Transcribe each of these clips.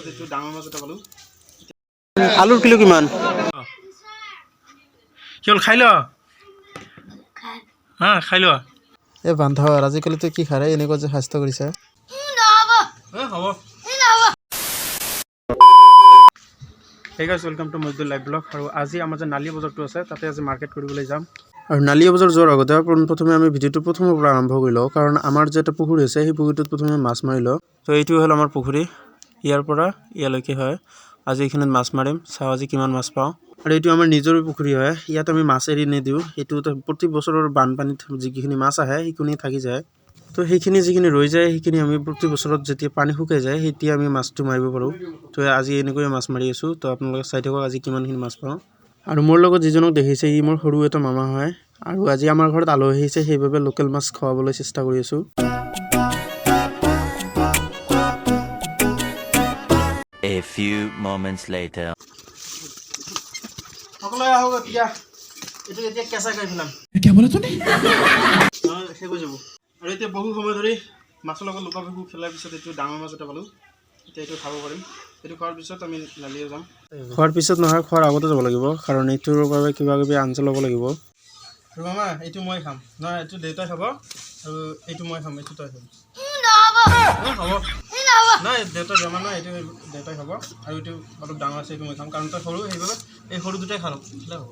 এইটো ডাঙৰ মাছ এটা পালোঁ। আলুৰ কিলো কিমান? কি হ'ল, খাই ল। হা, খাই লোৱা। এই বান্ধৰ, আজিকালি তই কি খাৰে এনেকুৱা যে স্বাস্থ্য কৰিছে? হ'ব। Hey guys, welcome to Majdul live blog. আৰু আজি আমাৰ যে নালিয়া বজাৰটো আছে, তাতে আজি মাৰ্কেট কৰিবলৈ যাম। আৰু নালিয়া বজাৰ যোৱাৰ আগতে পোনপ্ৰথমে আমি ভিডিঅ'টো প্ৰথমৰ পৰা আৰম্ভ কৰি লওঁ, কাৰণ আমাৰ যে এটা পুখুৰী আছে, সেই পুখুৰীটোত প্ৰথমে মাছ মাৰি লওঁ। তো এইটো হ'ল আমাৰ পুখুৰী, ইয়াৰ পৰা ইয়ালৈকে হয়। আজি এইখিনিত মাছ মাৰিম, চাওঁ আজি কিমান মাছ পাওঁ। আৰু এইটো আমাৰ নিজৰে পুখুৰী হয়, ইয়াত আমি মাছ এৰি নিদিওঁ। এইটো প্ৰতি বছৰৰ বানপানীত যিখিনি মাছ আহে, সেইখিনি থাকি যায়। তো সেইখিনি যিখিনি ৰৈ যায়, সেইখিনি আমি প্ৰতি বছৰত যেতিয়া পানী শুকাই যায়, তেতিয়া আমি মাছটো মাৰিব পাৰোঁ। তো আজি এনেকৈয়ে মাছ মাৰি আছোঁ। তো আপোনালোকে চাই থাকক আজি কিমানখিনি মাছ পাওঁ। আৰু মোৰ লগত যিজনক দেখিছে, ই মোৰ সৰু এটা মামা হয়। আৰু আজি আমাৰ ঘৰত আলহী আহিছে, সেইবাবে লোকেল মাছ খুৱাবলৈ চেষ্টা কৰি আছোঁ। A few moments later. সকলোৱে আহক। এতিয়া এইটো এতিয়া কেঁচা খাই পেলাম, নহ'লে শেষ হৈ যাব। আৰু এতিয়া বহু সময় ধৰি মাছৰ লগত লুকা ভাকু খেলাৰ পিছত এইটো ডাঙৰ মাছ এটা পালোঁ। এতিয়া এইটো খাব পাৰিম। এইটো খোৱাৰ পিছত আমি নালিয়ে যাম। খোৱাৰ পিছত নহয়, খোৱাৰ আগতে যাব লাগিব, কাৰণ এইটোৰ বাবে কিবা কিবি আঞ্জা ল'ব লাগিব। আৰু মামা, এইটো মই খাম। নহয়, এইটো দেউতাই খাব আৰু এইটো মই খাম, এইটো তই খাবি। হ'ব নাই, দেউতাৰ বেমাৰ নাই। এইটো দেউতাই খাব আৰু এইটো অলপ ডাঙৰ আছে, এইটো মই খাম, কাৰণ তই সৰু। সেইবাবে এই সৰু দুটাই খালোঁ খালে হ'ব।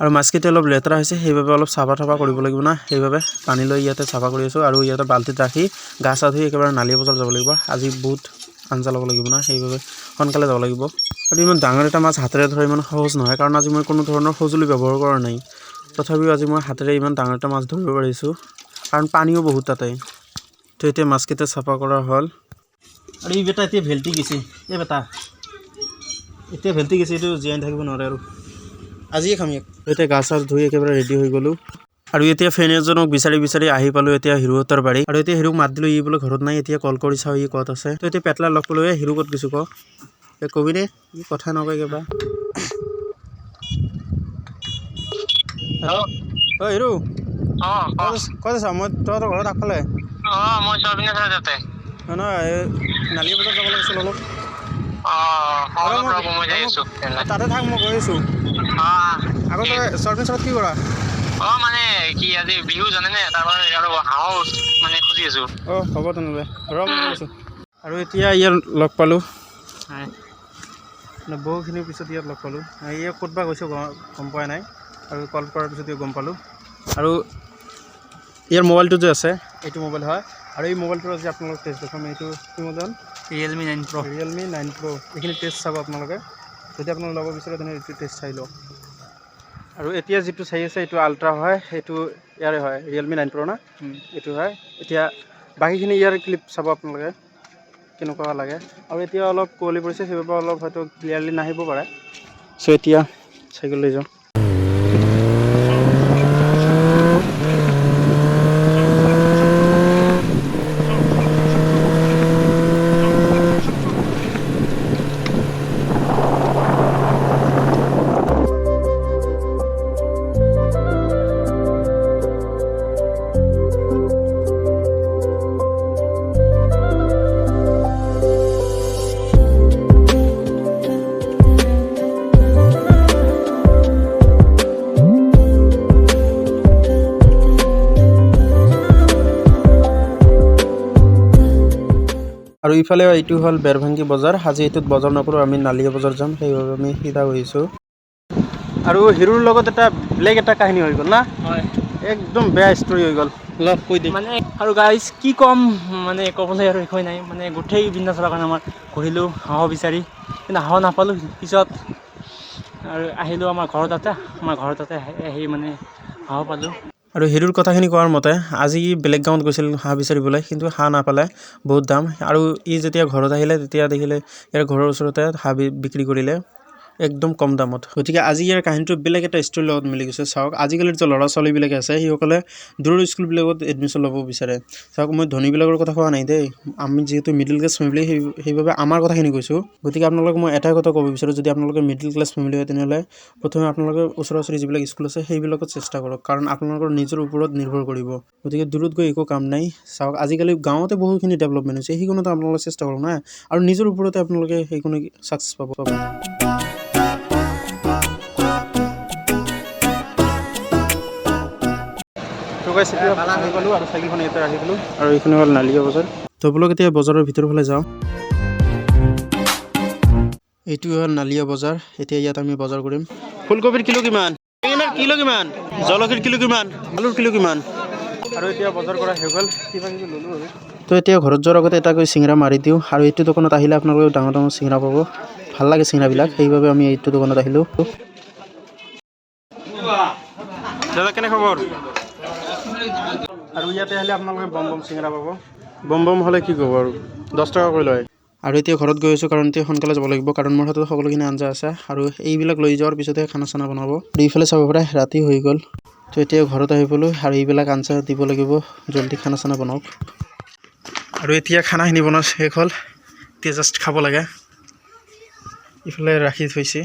আৰু মাছকেইটা অলপ লেতেৰা হৈছে, সেইবাবে অলপ চাফা তাফা কৰিব লাগিব না। সেইবাবে পানী লৈ ইয়াতে চাফা কৰি আছোঁ আৰু ইয়াতে বাল্টিত ৰাখি গা চা ধুই একেবাৰে নালিয়া বজাৰ যাব লাগিব। আজি বহুত আঞ্জা ল'ব লাগিব না, সেইবাবে সোনকালে যাব লাগিব। আৰু ইমান ডাঙৰ এটা মাছ হাতেৰে ধৰা ইমান সহজ নহয়, কাৰণ আজি মই কোনো ধৰণৰ সঁজুলি ব্যৱহাৰ কৰা নাই। তথাপিও আজি মই হাতেৰে ইমান ডাঙৰ এটা মাছ ধৰিব পাৰিছোঁ, কাৰণ পানীও বহুত তাতে। তো এতিয়া মাছকেইটা চাফা কৰা হ'ল। আৰু এই বেটা এতিয়া ভেল্টি গৈছে। এই বেটা এতিয়া ভেল্টি গৈছে, এইটো জীয়াই থাকিব নোৱাৰে আৰু আজিয়ে খাম ইয়াক। এতিয়া গা চা ধুই একেবাৰে ৰেডি হৈ গ'লোঁ। আৰু এতিয়া ফ্ৰেণ্ড এজনক বিচাৰি বিচাৰি আহি পালোঁ এতিয়া হিৰোহঁতৰ বাৰী। আৰু এতিয়া হিৰোক মাত দিলোঁ, ই বোলে ঘৰত নাই। এতিয়া কল কৰি চাওঁ ই ক'ত আছে। তো এতিয়া পেটলা লগ পালোঁ। এই হিৰো, ক'ত গৈছোঁ ক? এই কবি নে? ই কথা নকয় কিবা। হেল্ল'। অ হিৰো। অঁ। ক'ত আছ? মই তহঁতৰ ঘৰত আগফালে। অঁ, মই চয়াবিন আছে তাতে। নহয় নহয়, এই নালিয়া বজাৰ যাব লাগিছিল অলপ। অঁ, অলপ মই- ৰ'ব, মই যাই আছোঁ তেনেহ'লে। তাতে থাক, মই গৈ আছোঁ। অঁ। আগত তই চয়াবিন চৰত কি কৰা? অঁ, মানে কি, আজি বিহু জানেনে, তাৰপৰা আৰু হাঁহো মানে খুজি আছোঁ। অঁ, হ'ব তেনেহ'লে, ৰ, মই গৈ আছোঁ। আৰু এতিয়া ইয়াৰ লগ পালোঁ, মানে বহুখিনিৰ পিছত ইয়াত লগ পালোঁ। ই ক'ত বা গৈছে গম পোৱা নাই আৰু কল কৰাৰ পিছত গম পালোঁ। আৰু ইয়াৰ মোবাইলটো যে আছে, এইটো মোবাইল হয়। আৰু এই মোবাইলটোৰ আজি আপোনালোক টেষ্ট দেখুৱাম। এইটো কি মোবাইল? ৰিয়েলমি 9 প্ৰ'। ৰিয়েলমি 9 প্ৰ'। এইখিনি টেষ্ট চাব আপোনালোকে। যদি আপোনালোকে ল'ব বিচাৰে, তেনেহ'লে এইটো টেষ্ট চাই লওক। আৰু এতিয়া যিটো চাই আছে, এইটো আল্ট্ৰা হয়। সেইটো ইয়াৰে হয়, ৰিয়েলমি 9 প্ৰ' না, এইটো হয়। এতিয়া বাকীখিনি ইয়াৰ ক্লিপ চাব আপোনালোকে, কেনেকুৱা লাগে। আৰু এতিয়া অলপ কুঁৱলী পৰিছে, সেইবাবে অলপ হয়তো ক্লিয়াৰলি নাহিব পাৰে। চ' এতিয়া চাইকেল লৈ যাওঁ। আৰু ইফালে এইটো হ'ল বেৰভাংগী বজাৰ। আজি এইটোত বজাৰ নকৰোঁ, আমি নালিয়া বজাৰ যাম, সেইবাবে আমি সিধা গৈছোঁ। আৰু হিৰোৰ লগত এটা বেলেগ এটা কাহিনী হৈ গ'ল না? হয়। একদম বেয়া ষ্টৰি হৈ গ'ল, ল কৈ দে। মানে আৰু গাইজ, কি ক'ম, মানে ক'বলৈ আৰু একোৱেই নাই। মানে গোটেই বিন্দাছৰ কাৰণে আমাৰ ঘূৰিলোঁ হাঁহ বিচাৰি, কিন্তু হাঁহ নাপালোঁ। পিছত আৰু আহিলোঁ আমাৰ ঘৰৰ তাতে। আমাৰ ঘৰৰ তাতে আহি মানে হাঁহ পালোঁ। আৰু হিৰোৰ কথাখিনি কোৱাৰ মতে, আজি ই বেলেগ গাঁৱত গৈছিল হাঁহ বিচাৰিবলৈ, কিন্তু হাঁহ নাপালে, বহুত দাম। আৰু ই যেতিয়া ঘৰত আহিলে, তেতিয়া দেখিলে ইয়াৰ ঘৰৰ ওচৰতে হাঁহ বিক্ৰী কৰিলে। একদম কম দামত। গতিকে আজি ইয়াৰ কাহিনীটো বেলেগ এটা ষ্টৰীৰ লগত মিলি গৈছে। চাওক, আজিকালিৰ যে ল'ৰা ছোৱালীবিলাকে আছে, সেইসকলে দূৰৰ স্কুলবিলাকত এডমিশ্যন ল'ব বিচাৰে। চাওক, মই ধনীবিলাকৰ কথা কোৱা নাই দেই, আমি যিহেতু মিডিল ক্লাছ ফেমিলি, সেইবাবে আমাৰ কথাখিনি কৈছোঁ। গতিকে আপোনালোকক মই এটাই কথা ক'ব বিচাৰোঁ, যদি আপোনালোকে মিডিল ক্লাছ ফেমিলি হয়, তেনেহ'লে প্ৰথমে আপোনালোকে ওচৰা ওচৰি যিবিলাক স্কুল আছে সেইবিলাকত চেষ্টা কৰক, কাৰণ আপোনালোকৰ নিজৰ ওপৰত নিৰ্ভৰ কৰিব। গতিকে দূৰত গৈ একো কাম নাই। চাওক, আজিকালি গাঁৱতে বহুখিনি ডেভেলপমেণ্ট হৈছে, সেইখনতো আপোনালোকে চেষ্টা কৰক না, আৰু নিজৰ ওপৰতে আপোনালোকে সেইখিনি ছাকচেছ পাব। তো গাইছ, এতিয়া আহি গ'লোঁ আৰু চাইকেলখন ইয়াতে ৰাখি দিলোঁ আৰু এইখিনি হ'ল নালিয়া বজাৰ। তো ব'লক, এতিয়া বজাৰৰ ভিতৰৰ ফালে যাওঁ। এইটো হ'ল নালিয়া বজাৰ। এতিয়া ইয়াত আমি বজাৰ কৰিম। ফুলকবিৰ কিলো কিমান? বেঙেনাৰ কিলো কিমান? জলকীৰ কিলো কিমান? আলুৰ কিলো কিমান? আৰু এতিয়া বজাৰ কৰা হৈ গ'ল, কিবা কিবি ল'লোঁ আৰু। তো এতিয়া ঘৰত যোৱাৰ আগতে এটাকৈ চিঙৰা মাৰি দিওঁ। আৰু এইটো দোকানত আহিলে আপোনালোকে ডাঙৰ ডাঙৰ চিঙৰা পাব, ভাল লাগে চিঙৰাবিলাক, সেইবাবে আমি এইটো দোকানত আহিলোঁ। দাদা, কেনে খবৰ? আৰু ইয়াতে আহিলে আপোনালোকে বম বম চিঙৰা পাব। বম বম হ'লে কি ক'ব আৰু, 10 টকা কৰি লয়। আৰু এতিয়া ঘৰত গৈ আছোঁ, কাৰণ এতিয়া সোনকালে যাব লাগিব, কাৰণ মোৰ হাতত সকলোখিনি আঞ্জা আছে আৰু এইবিলাক লৈ যোৱাৰ পিছতহে খানা চানা বনাব। আৰু এইফালে চাব পাৰে, ৰাতি হৈ গ'ল। তো এতিয়া ঘৰত আহি পালোঁ আৰু এইবিলাক আঞ্জা দিব লাগিব, জল্দি খানা চানা বনাওক। আৰু এতিয়া খানাখিনি বনোৱা শেষ হ'ল, এতিয়া জাষ্ট খাব লাগে। ইফালে ৰাখি থৈছে।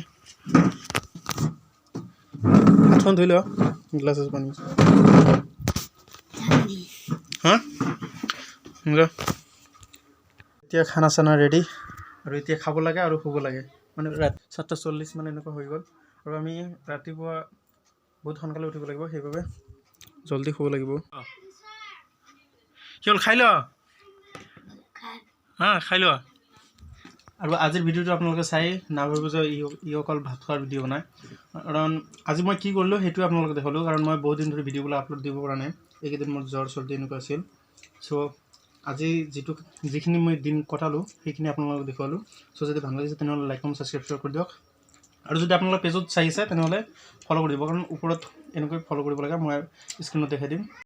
হাতখন ধুই ল, গিলাচ আছে, পানী আছে। হা ল। এতিয়া খানা চানা ৰেডি আৰু এতিয়া খাব লাগে আৰু শুব লাগে। মানে ৰাতি 7:40 মানে এনেকুৱা হৈ গ'ল আৰু আমি ৰাতিপুৱা বহুত সোনকালে উঠিব লাগিব, সেইবাবে জল্দি শুব লাগিব। কি হ'ল, খাই ল। হা, খাই লোৱা। আৰু আজিৰ ভিডিঅ'টো আপোনালোকে চাই নাভাবিব যে ই অকল ভাত খোৱাৰ ভিডিঅ' বনায়, কাৰণ আজি মই কি কৰিলোঁ সেইটো আপোনালোকে দেখালোঁ, কাৰণ মই বহুত দিন ধৰি ভিডিঅ'বিলাক আপলোড দিব পৰা নাই। এইকেইদিন মোৰ জ্বৰ চৰ্দি এনেকুৱা আছিল। চ' আজি যিখিনি মই দিন কটালোঁ, সেইখিনি আপোনালোকক দেখুৱালোঁ। চ' যদি ভাল লাগিছে, তেনেহ'লে লাইক, কমেণ্ট, ছাবস্ক্ৰাইব কৰি দিয়ক। আৰু যদি আপোনালোকে পেজত চাই আছে, তেনেহ'লে ফ'ল' কৰি দিব, কাৰণ ওপৰত এনেকৈ ফ'ল' কৰিব লাগে, মই স্ক্ৰীণত দেখাই দিম।